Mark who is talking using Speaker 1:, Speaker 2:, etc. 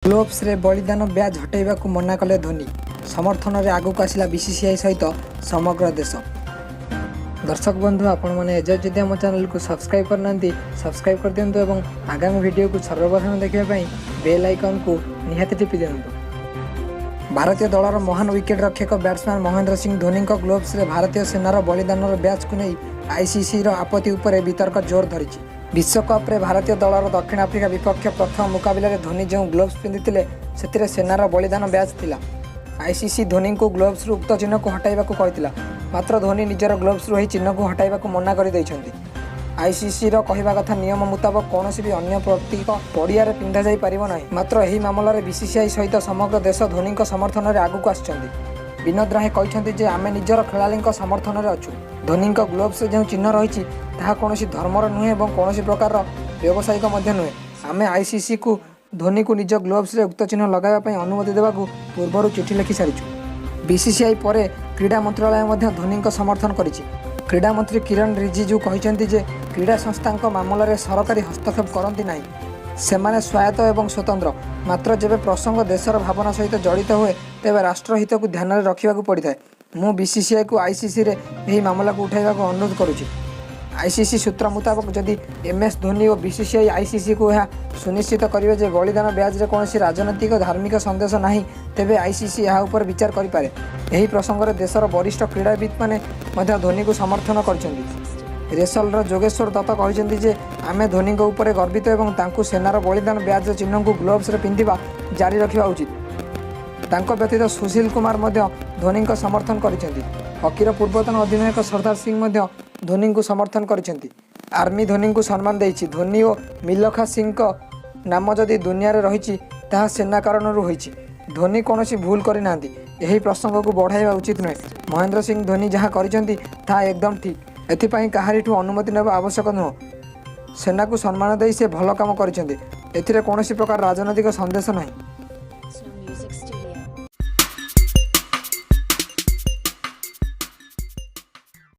Speaker 1: ଗ୍ଲୋଭ୍ସରେ ବଳିଦାନ ବ୍ୟାଜ୍ ହଟାଇବାକୁ ମନା କଲେ ଧୋନି, ସମର୍ଥନରେ ଆଗକୁ ଆସିଲା ବିସିସିଆଇ ସହିତ ସମଗ୍ର ଦେଶ। ଦର୍ଶକ ବନ୍ଧୁ, ଆପଣମାନେ ଏଯାଏ ଯଦି ଆମ ଚ୍ୟାନେଲକୁ ସବସ୍କ୍ରାଇବ୍ କରିନାହାନ୍ତି, ସବସ୍କ୍ରାଇବ୍ କରିଦିଅନ୍ତୁ ଏବଂ ଆଗାମୀ ଭିଡ଼ିଓକୁ ସର୍ବପ୍ରଥମେ ଦେଖିବା ପାଇଁ ବେଲ୍ ଆଇକନ୍କୁ ନିହାତି ଟିପି ଦିଅନ୍ତୁ। ଭାରତୀୟ ଦଳର ମହାନ ୱିକେଟ୍ ରକ୍ଷକ ବ୍ୟାଟ୍ସମ୍ୟାନ୍ ମହେନ୍ଦ୍ର ସିଂ ଧୋନିଙ୍କ ଗ୍ଲୋଭ୍ସରେ ଭାରତୀୟ ସେନାର ବଳିଦାନର ବ୍ୟାଜ୍କୁ ନେଇ ଆଇସିସିର ଆପତ୍ତି ଉପରେ ବିତର୍କ ଜୋର ଧରିଛି। ବିଶ୍ୱକପ୍ରେ ଭାରତୀୟ ଦଳର ଦକ୍ଷିଣ ଆଫ୍ରିକା ବିପକ୍ଷ ପ୍ରଥମ ମୁକାବିଲାରେ ଧୋନି ଯେଉଁ ଗ୍ଲୋଭ୍ସ ପିନ୍ଧିଥିଲେ, ସେଥିରେ ସେନାର ବଳିଦାନ ବ୍ୟାଜ୍ ଥିଲା। ଆଇସିସି ଧୋନିଙ୍କୁ ଗ୍ଲୋଭ୍ସରୁ ଉକ୍ତ ଚିହ୍ନକୁ ହଟାଇବାକୁ କହିଥିଲା। ମାତ୍ର ଧୋନି ନିଜର ଗ୍ଲୋଭ୍ସରୁ ଏହି ଚିହ୍ନକୁ ହଟାଇବାକୁ ମନା କରିଦେଇଛନ୍ତି। ଆଇସିସିର କହିବା କଥା, ନିୟମ ମୁତାବକ କୌଣସି ବି ଅନ୍ୟ ପ୍ରତୀକ ପଡ଼ିଆରେ ପିନ୍ଧାଯାଇ ପାରିବ ନାହିଁ। ମାତ୍ର ଏହି ମାମଲାରେ ବିସିସିଆଇ ସହିତ ସମଗ୍ର ଦେଶ ଧୋନିଙ୍କ ସମର୍ଥନରେ ଆଗକୁ ଆସିଛନ୍ତି। ବିନୋଦ ରାୟ କହିଛନ୍ତି ଯେ, ଆମେ ନିଜର ଖେଳାଳିଙ୍କ ସମର୍ଥନରେ ଅଛୁ। ଧୋନିଙ୍କ ଗ୍ଲୋଭ୍ସରେ ଯେଉଁ ଚିହ୍ନ ରହିଛି, ତାହା କୌଣସି ଧର୍ମର ନୁହେଁ ଏବଂ କୌଣସି ପ୍ରକାରର ବ୍ୟବସାୟିକ ମଧ୍ୟ ନୁହେଁ। ଆମେ ଆଇସିସିକୁ ଧୋନିକୁ ନିଜ ଗ୍ଲୋଭ୍ସରେ ଉକ୍ତ ଚିହ୍ନ ଲଗାଇବା ପାଇଁ ଅନୁମତି ଦେବାକୁ ପୂର୍ବରୁ ଚିଠି ଲେଖି ସାରିଛୁ। ବିସିସିଆଇ ପରେ କ୍ରୀଡ଼ା ମନ୍ତ୍ରାଳୟ ମଧ୍ୟ ଧୋନିଙ୍କ ସମର୍ଥନ କରିଛି। କ୍ରୀଡ଼ା ମନ୍ତ୍ରୀ କିରଣ ରିଜିଜୁ କହିଛନ୍ତି ଯେ, କ୍ରୀଡ଼ା ସଂସ୍ଥାଙ୍କ ମାମଲାରେ ସରକାରୀ ହସ୍ତକ୍ଷେପ କରନ୍ତି ନାହିଁ। ସେମାନେ ସ୍ୱାୟତ୍ତ ଏବଂ ସ୍ୱତନ୍ତ୍ର। ମାତ୍ର ଯେବେ ପ୍ରସଙ୍ଗ ଦେଶର ଭାବନା ସହିତ ଜଡ଼ିତ ହୁଏ, ତେବେ ରାଷ୍ଟ୍ରହିତକୁ ଧ୍ୟାନରେ ରଖିବାକୁ ପଡ଼ିଥାଏ। ମୁଁ ବିସିସିଆଇକୁ ଆଇସିସିରେ ଏହି ମାମଲାକୁ ଉଠାଇବାକୁ ଅନୁରୋଧ କରୁଛି। ଆଇସିସି ସୂତ୍ର ମୁତାବକ, ଯଦି ଏମ୍ଏସ୍ ଧୋନି ଓ ବିସିସିଆଇ ଆଇସିସିକୁ ଏହା ସୁନିଶ୍ଚିତ କରିବେ ଯେ ବଳିଦାନ ବ୍ୟାଜ୍ରେ କୌଣସି ରାଜନୈତିକ, ଧାର୍ମିକ ସନ୍ଦେଶ ନାହିଁ, ତେବେ ଆଇସିସି ଏହା ଉପରେ ବିଚାର କରିପାରେ। ଏହି ପ୍ରସଙ୍ଗରେ ଦେଶର ବରିଷ୍ଠ କ୍ରୀଡ଼ାବିତ୍ମାନେ ମଧ୍ୟ ଧୋନିକୁ ସମର୍ଥନ କରିଛନ୍ତି। ରେସଲର ଯୋଗେଶ୍ୱର ଦତ୍ତ କହିଛନ୍ତି ଯେ, ଆମେ ଧୋନିଙ୍କ ଉପରେ ଗର୍ବିତ ଏବଂ ତାଙ୍କୁ ସେନାର ବଳିଦାନ ବ୍ୟାଜ୍ର ଚିହ୍ନକୁ ଗ୍ଲୋଭ୍ସରେ ପିନ୍ଧିବା ଜାରି ରଖିବା ଉଚିତ। ତାଙ୍କ ବ୍ୟତୀତ ସୁଶୀଲ କୁମାର ମଧ୍ୟ ଧୋନିଙ୍କ ସମର୍ଥନ କରିଛନ୍ତି। ହକିର ପୂର୍ବତନ ଅଧିନାୟକ ସରଦାର ସିଂ ମଧ୍ୟ ଧୋନିଙ୍କୁ ସମର୍ଥନ କରିଛନ୍ତି। ଆର୍ମି ଧୋନିଙ୍କୁ ସମ୍ମାନ ଦେଇଛି। ଧୋନି ଓ ମିଲଖା ସିଂଙ୍କ ନାମ ଯଦି ଦୁନିଆରେ ରହିଛି, ତାହା ସେନା କାରଣରୁ ହୋଇଛି। ଧୋନି କୌଣସି ଭୁଲ କରିନାହାନ୍ତି। ଏହି ପ୍ରସଙ୍ଗକୁ ବଢ଼ାଇବା ଉଚିତ ନୁହେଁ। ମହେନ୍ଦ୍ର ସିଂ ଧୋନି ଯାହା କରିଛନ୍ତି, ତାହା ଏକଦମ ଠିକ୍। ଏଥିପାଇଁ କାହାରିଠୁ ଅନୁମତି ନେବା ଆବଶ୍ୟକ ନୁହଁ। ସେନାକୁ ସମ୍ମାନ ଦେଇ ସେ ଭଲ କାମ କରିଛନ୍ତି। ଏଥିରେ କୌଣସି ପ୍ରକାର ରାଜନୈତିକ ସନ୍ଦେଶ ନାହିଁ।
Speaker 2: Snow Music Studio.